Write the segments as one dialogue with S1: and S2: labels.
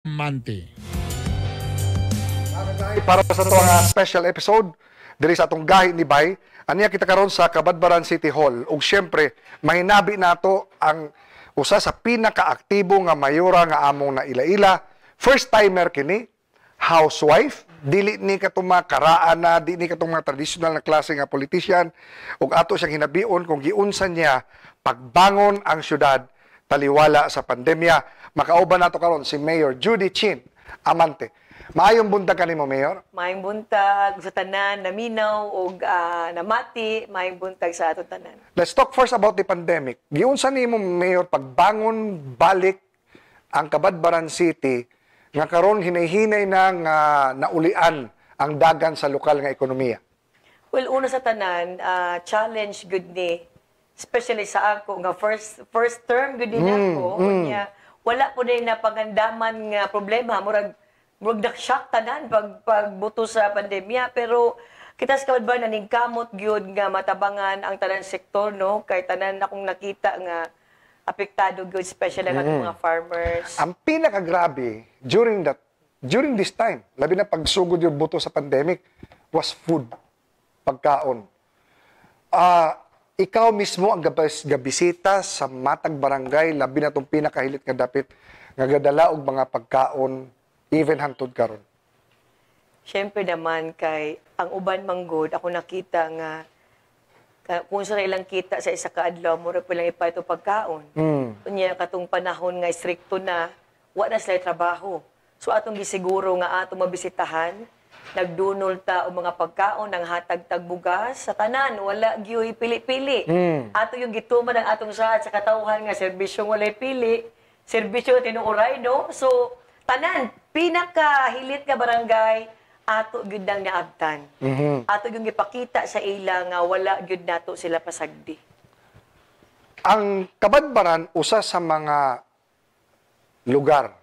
S1: Amante.
S2: Para sa ato nga special episode diri sa atong Gahi ni Bay, aniya kita karon sa Cabadbaran City Hall ug syempre mahinabi nato ang usa sa pinakaaktibo nga mayora nga among naila-ila. First timer kini, housewife, dili ni katong mga karaan na, di ni katong mga traditional na klase nga politician, ug ato siyang hinabion kung giunsa niya pagbangon ang syudad taliwala sa pandemya. Makauban nato karon si Mayor Judy Chin Amante. Maayong buntag kanimo, Mayor.
S3: Maayong buntag sa tanan naminaw og namati, maayong buntag sa atong tanan.
S2: Let's talk first about the pandemic. Giunsa nimo, Mayor, pagbangon balik ang Cabadbaran City nga karon hinay-hinay na nga naulian ang dagan sa lokal nga ekonomiya?
S3: Well, una sa tanan, challenge gud ni, especially sa ako nga first first term gud ni nako. Unya wala po din napangandaman nga problema, murag shock tanan pag pagbuto sa pandemya, pero kita sa Cabadbaran naningkamot gyud nga matabangan ang tanan sektor, no, kay tanan akong nakita nga apektado gyud, especially ang atong mga farmers.
S2: Ang pinakagrabe during this time, labi na pagsugod yung buto sa pandemic, was food, pagkaon. Ikaw mismo ang gabisita sa matag barangay, labi na itong pinakahilit nga dapit, nga gadala og mga pagkaon, even hantod karon.
S3: Siyempre naman, kay ang uban manggod ako nakita nga kung sa ilang kita sa isa ka adlaw, mura pa lang ipaito pagkaon. Unya katong panahon nga istrikto na, wa na sila trabaho. So atong gisiguro nga atong mabisitahan, nagdunol ta og mga pagkaon, nang hatag tag bugas sa tanan, wala gyoy pili-pili. Ato yung gituman ang atong saad sa katawhan nga serbisyong walay pili, serbisyo tinuoray, no? So tanan, pinakahilit nga barangay, ato gyud nang naabtan. Ato yung gipakita sa ila nga wala gyud nato sila pasagdi.
S2: Ang Cabadbaran, usa sa mga lugar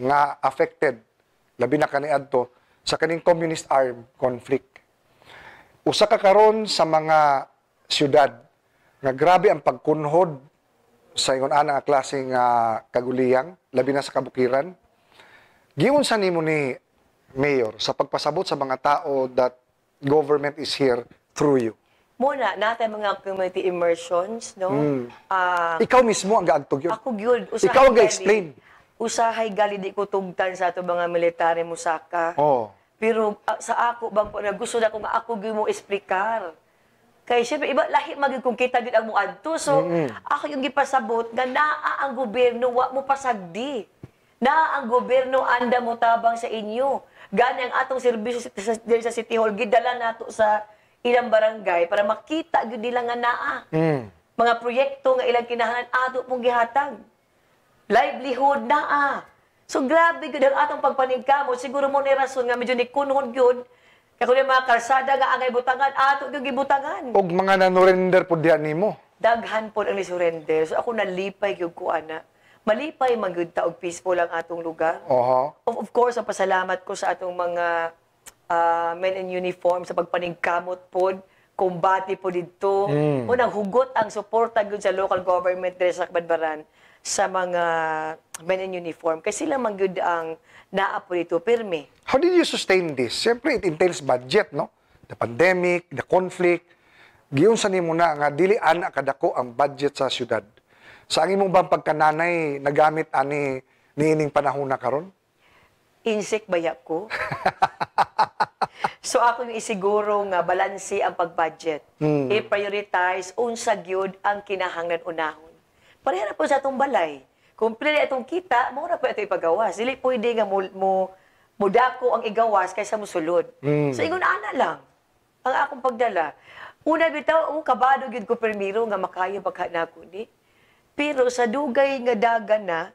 S2: nga affected labi na kaniadto sa kaning communist armed conflict. Usa ka karon sa mga syudad nga grabe ang pagkunhod sa ingon ana nga klase nga kaguliyang, labi na sa kabukiran. Giunsa nimo ni, Mayor, sa pagpasabot sa mga tao that government is here through you?
S3: Muna, natay mga community immersions, no?
S2: Ikaw mismo ang gaadto gyud.
S3: Ako gyud.
S2: Ikaw ang ga-explain.
S3: Usahay gali di ko tugtan sa ato mga military musaka. Pero sa ako bang po na gusto na ko nga ako gyud mo eksplikar. Kay syempre iba lahi magyud kung kita gyud ang muadto. So ako yung gipasabot nga naa ang gobyerno, wa mo pasagdi. Naa ang gobyerno, anda mo tabang sa inyo. Gani ang atong serbisyo diri sa City Hall gidala nato sa ilang barangay para makita gyud nila nga naa. Mga proyekto nga ilang kinahanglan, ato pong gihatag. Livelihood naa. So grabe gyud ang atong pagpaningkamot. Siguro mo ni rason nga medyo ni kunhod gyud. Kay kung yung mga kalsada nga angay butangan, ato gyud gibutangan.
S2: Og mga nanurrender pud diha nimo.
S3: Daghan pod ang ni-surrender. So ako nalipay gyud ko ana. Malipay man gyud ta og peaceful ang atong lugar. Of course, ang pasalamat ko sa atong mga men in uniform sa pagpaningkamot pod, kumbati po didto. Unang hugot ang suporta gyud sa local government diri sa Cabadbaran sa mga men in uniform kasi sila man gyud ang naa po dito pirmi.
S2: How did you sustain this? Siyempre, it entails budget, no? The pandemic, the conflict. Giunsa nimo na nga dili ana kadako ang budget sa syudad? Sa ang imong bang pagkananay nagamit ani niining panahon na karon?
S3: Insect baya ko. So ako yung isiguro nga balanse ang pag-budget. I-prioritize unsa gyud ang kinahanglan unahon. Pareha na po sa atong balay. Kung pili atong kita, mao ra po ito ipagawas. Dili pwede nga mo mudako ang igawas kaysa mosulod. So ingon ana lang ang akong pagdala. Una bitaw, oh, kabado gyud ko primero nga makaya ba nako ni. Pero sa dugay nga dagan na,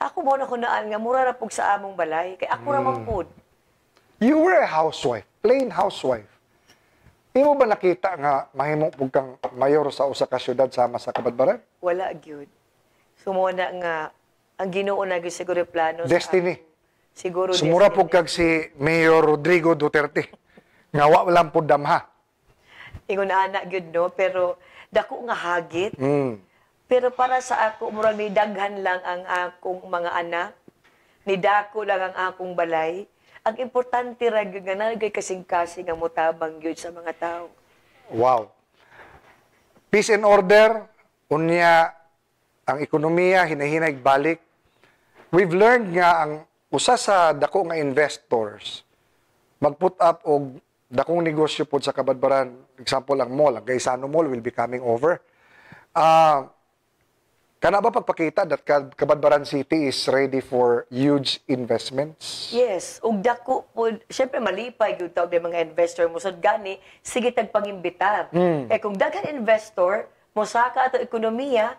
S3: ako mo na kunaan nga mura ra pug sa among balay kay ako ra man pud.
S2: You were a housewife, plain housewife. Imo ba nakita nga mahimo pug kang mayor sa usa ka syudad sama sa Cabadbaran?
S3: Wala gyud. So mo na nga ang Ginoo na gyud siguro plano sa
S2: Destiny.
S3: ako. Siguro
S2: Sumura
S3: destiny.
S2: pug kag si Mayor Rodrigo Duterte nga wa lang pud damha.
S3: Ingon ana gyud, no, pero dako nga hagit. Pero para sa ako, murag may daghan lang ang akong mga anak. Nidako lang ang akong balay. Ang importante ra gyud nga naa gyud kasing-kasing nga motabang gyud sa mga tao.
S2: Wow. Peace and order, unya ang ekonomiya hinahinay balik. We've learned nga ang usa sa dako nga investors mag-put up og dakong negosyo pod sa Kabadbaran. Example, ang mall, ang Gaisano Mall will be coming over. Kana ba pagpakita that Cabadbaran City is ready for huge investments?
S3: Yes, ug dako pod, syempre malipay gyud ta og mga investor mo gani sige tag pangimbitar. Kay kung daghan investor, mosaka ato ekonomiya,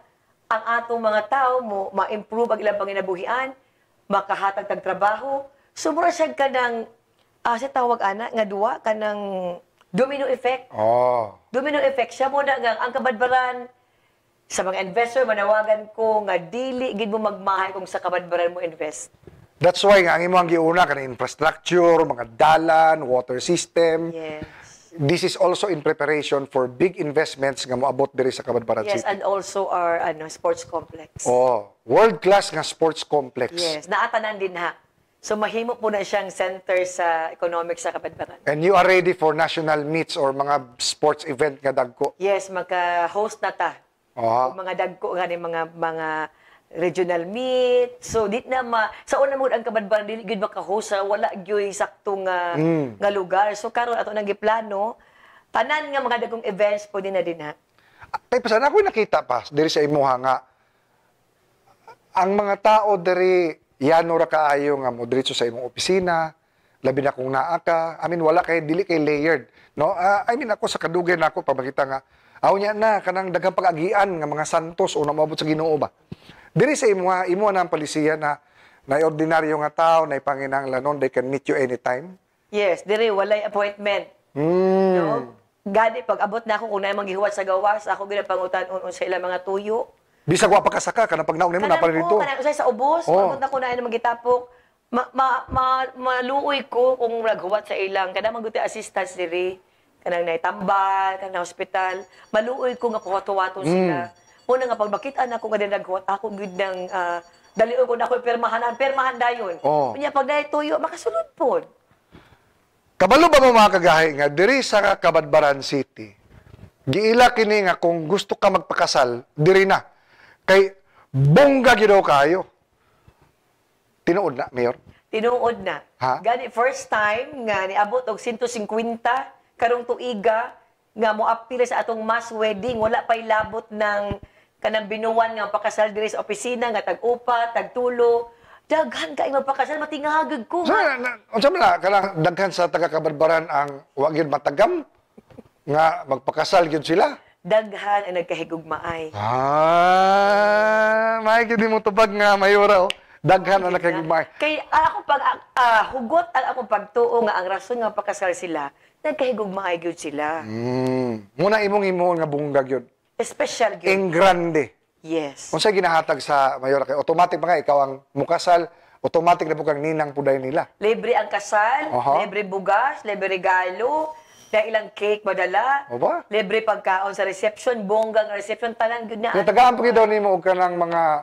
S3: ang atong mga tao mo ma-improve ang ilang panginabuhian, makahatag tag trabaho. So mura siya kanang sa tawag ana nga duwa, kanang domino effect. Domino effect siya mo na nga ang Kabadbaran sa mga investor, manawagan ko nga dili gid mo magmahay kung sa Kabadbaran mo invest.
S2: That's why nga ang imong giuna kanang infrastructure, mga dalan, water system. This is also in preparation for big investments nga moabot diri sa Cabadbaran City.
S3: And also our ano, sports complex.
S2: Oh, world class nga sports complex.
S3: Yes, naatanan din ha. So mahimo po na siyang center sa economics sa Cabadbaran.
S2: And you are ready for national meets or mga sports event nga dagko.
S3: Yes, maka-host na ta. Og mga dagko nga ni mga regional meet. So di na ma sa una mo ang Cabadbaran dili gyud maka-host sa wala gyud sakto nga lugar. So karon ato nang giplano tanan nga mga dagkong events pwede na din ha.
S2: Kay pasan ako nakita pa diri sa imuha nga ang mga tao diri yano ra kaayo nga mo diretso sa imong opisina, labi na kung naa ka. I mean, wala kay dili kay layered, no? I mean, ako sa kadugay nako pag makita nga aw nya na kanang daghang pag-agian nga mga santos o moabot sa Ginoo ba. Diri sa imuha, imuha na ang palisiya na na ordinaryo nga tao na ipanginahanglanon, they can meet you anytime.
S3: Yes, diri walay appointment. No? Gani pag abot na ako, kung naay manggihuwat sa gawas, ako gyud ang pangutan-on sa ilang mga tuyo.
S2: Bisag wa pa kasaka, kanang pagnaog nimo
S3: Kanang
S2: na pa dito.
S3: Oo, kanang usay sa ubos, abot na ko na magitapok. Ma, ma, ma, maluoy ko kung naghuwat sa ilang kanang maguti assistance diri, kanang naitambal, kanang hospital. Maluoy ko nga puwato-wato sila. Muna nga pag makita na ako nga din naghuwat, ako gyud ng dalion ko na ako pirmahan, pirmahan dayon. Unya pag naay tuyo, makasulod pod.
S2: Kabalo ba mo, mga kagahi, nga diri sa Cabadbaran City, giila kini nga kung gusto ka magpakasal, diri na. Kay bongga gyud daw kayo. Tinuod na, Mayor?
S3: Tinuod na.
S2: Ha?
S3: Gani first time nga niabot og 150 karong tuiga nga moapil sa atong mass wedding, wala pay labot ng kanang binuwan nga pakasal diri sa opisina nga tag-upat, tag-tulo. Daghan kay magpakasal, matingagag ko.
S2: So, unsa man na kanang daghan sa taga Cabadbaran ang wa gyud matagam nga magpakasal gyud sila?
S3: Daghan ang nagkahigugmaay.
S2: Ah, may gyud mo tubag nga mayora oh. Daghan ang nagkahigugmaay.
S3: Kay ako pag hugot ang akong pagtuo nga ang rason nga pakasal sila, nagkahigugmaay gyud sila.
S2: Muna imong himuon nga bongga gyud.
S3: Special gyud.
S2: En grande.
S3: Yes.
S2: Unsay ginahatag sa mayora kay automatic pa nga ikaw ang mukasal, automatic na po kang ninang puday nila?
S3: Libre ang kasal, libre bugas, libre regalo, na ilang cake madala,
S2: O ba?
S3: Libre pagkaon sa reception, bonggang reception, tanan gyud na.
S2: Kung tagaan pa gyud daw nimo og kanang mga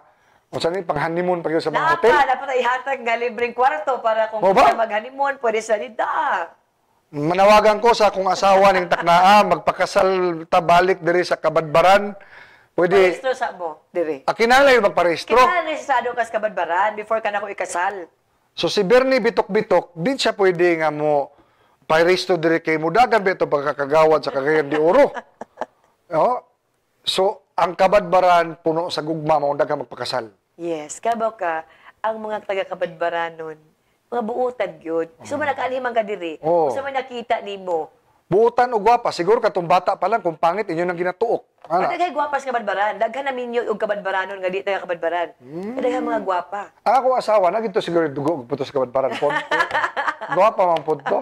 S2: unsa ni pang honeymoon pa gyud sa mga
S3: Naa
S2: hotel.
S3: pa, dapat ihatag nga libreng kwarto para kung
S2: O ba?
S3: gusto mag-honeymoon, pwede sa dita.
S2: Manawagan ko sa akong asawa ning taknaa, magpakasal ta balik diri sa Cabadbaran. Pwede
S3: Parehistro sa mo, dire.
S2: Ah, kinahanglan yung magparehistro.
S3: Kinahanglan rehistrado ka sa Cabadbaran before ka na ko ikasal.
S2: So si Bernie Bitok-Bitok, di siya pwede nga mo parehistro diri kay mudagan ba ito pagkakagawad sa Cagayan de Oro. Oh. So ang Cabadbaran puno sa gugma, mao daghang magpakasal.
S3: Yes, kabaw ka, ang mga taga-Cabadbaranon, mga buutan gyud. So man nakaanhiman ka diri. So man nakita nimo.
S2: Buutan og gwapa, siguro katong bata pa lang kung pangit inyo nang ginatuok. Ana.
S3: Daghay gwapa sa Cabadbaran. Daghan na minyo og Cabadbaranon nga di taga Cabadbaran. Daghan mga gwapa.
S2: Ang ako asawa na gito siguro dugo og putos sa Cabadbaran pod. Gwapa man pod to.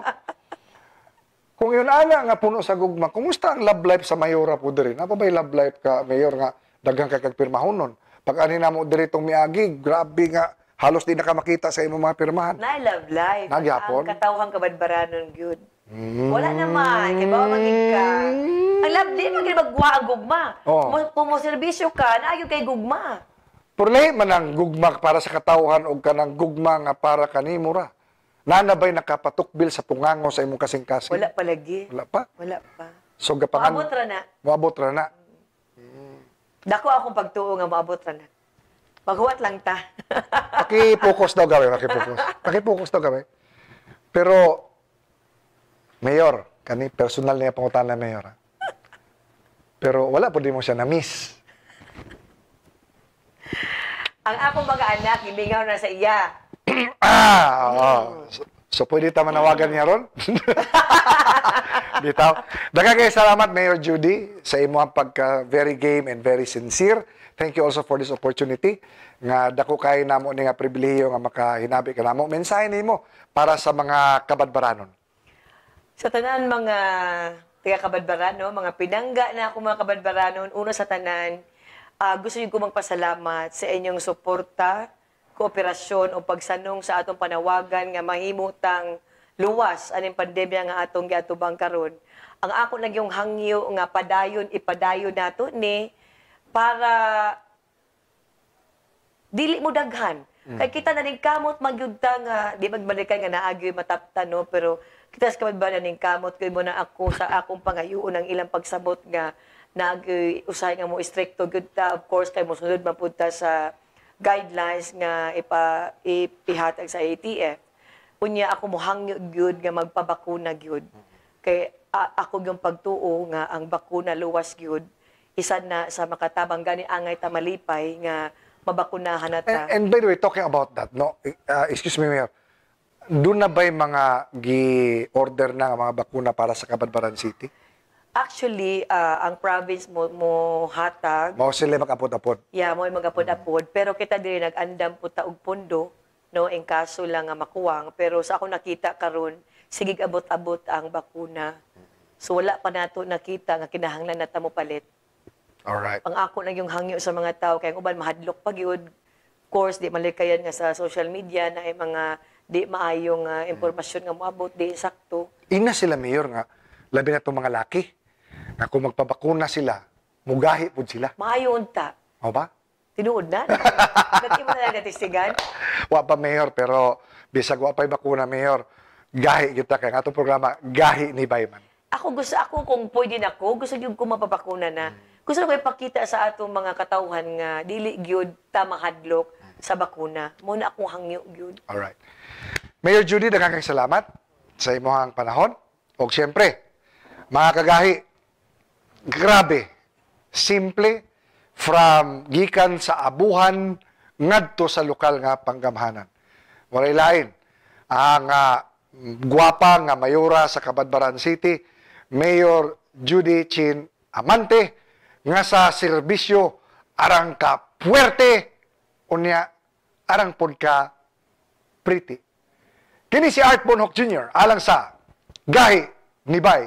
S2: Kung yun ana nga puno sa gugma, kumusta ang love life sa mayora po diri? Napa ba'y love life ka, Mayor, nga daghan kay kag pirmahonon? Pag ani namo diri tong miagi, grabe nga halos di na ka makita sa imong mga pirmahan.
S3: Na love life.
S2: Nagyapon?
S3: Ang katawhang Cabadbaranon gyud. Wala naman. Kay bawa maging ka. Ang love, di man gyud magwa ang gugma. Kung mo serbisyo ka, naa gyud kay gugma.
S2: Pero lahi man ang gugma para sa katawhan o kanang gugma nga para kanimo ra. Naa ba'y nakapatukbil sa pungango sa imong kasing-kasing?
S3: Wala pa lagi.
S2: Wala pa.
S3: Wala pa.
S2: So gapangan
S3: Moabot ra na.
S2: Moabot ra na.
S3: Dako akong pagtuo nga moabot ra na. Maghuwat lang ta.
S2: Paki-focus daw gabi, paki-focus. Paki-focus daw gabi. Pero Mayor, kani personal niya pangutana, Mayor, ha? Pero wala po di mo siya na-miss.
S3: Ang akong mga anak, gimingaw na sa iya.
S2: Ah, oo. So pwede ta manawagan niya ron? Bitaw. Daghang kay salamat, Mayor Judy, sa imong pagka very game and very sincere. Thank you also for this opportunity nga dako kay namo ni nga pribilehiyo nga makahinabi ka namo. Mensahe nimo para sa mga kabadbaranon.
S3: Sa tanan mga taga Kabadbarano, mga pinangga na ako mga Kabadbaranon, una sa tanan, gusto ko magpasalamat sa inyong suporta, kooperasyon o pagsanong sa atong panawagan nga mahimutang luwas aning pandemya nga atong giatubang karon. Ang ako lang yung hangyo nga padayon ipadayon nato ni para dili mo daghan. Kay kita na ning kamot magyud ta nga di magbalikan nga naagyoy mataptan, no, pero kita sa Kabadbaran ning kamot kay mo na ako sa akong pangayuon ang ilang pagsabot nga naagyoy usahay nga mo istrikto gyud ta, of course kay mosunod man pud ta sa guidelines nga ipihatag sa ATF. Unya ako mohangyo gyud nga magpabakuna gyud. Kay ako yung pagtuo nga ang bakuna luwas gyud. Isa na sa makatabang gani angay ta malipay nga mabakunahan na ta.
S2: And by the way, talking about that, no, excuse me, Mayor, doon na ba'y mga gi-order na nga mga bakuna para sa Cabadbaran City?
S3: Actually, ang province mo hatag.
S2: Mao sila mag-apod-apod.
S3: Yeah, mo magapod-apod. Pero kita diri nag-andam po ta og pondo, no, in kaso lang nga makuwang. Pero sa ako nakita karon, sige abot-abot ang bakuna. So wala pa nato nakita nga kinahanglan na ta mo palit. Ang ako lang yung hangyo sa mga tao kay ang uban mahadlok pa gyud. Of course, di malikayan nga sa social media na ay mga di maayong impormasyon nga moabot, di sakto.
S2: Ina sila, Mayor, nga, labi na itong mga laki, nga kung magpabakuna sila, mugahi pud sila.
S3: Maayo unta.
S2: O ba?
S3: Tinuod na. Nagti mo na lang natistigan.
S2: Wa pa, Mayor, pero bisag wa pa'y bakuna, Mayor, gahi kita kay nga atong programa, Gahi ni Bayman.
S3: Ako gusto ako kung pwede na ko, gusto gyud ko mapabakuna na. Gusto ko ipakita sa atong mga katawhan nga dili gyud ta mahadlok sa bakuna. Mo na akong hangyo gyud.
S2: Alright. Mayor Judy, daghang kay salamat sa imong panahon. O siyempre, mga kagahi, grabe, simple, from gikan sa Abuhan ngadto sa lokal nga panggamhanan. Walay lain ang gwapa nga mayora sa Cabadbaran City, Mayor Judy Chin Amante, nga sa serbisyo arang ka puwerte, unya arang pod ka pretty. Kini si Art Bonhoc Jr. alang sa Gahi ni Bay.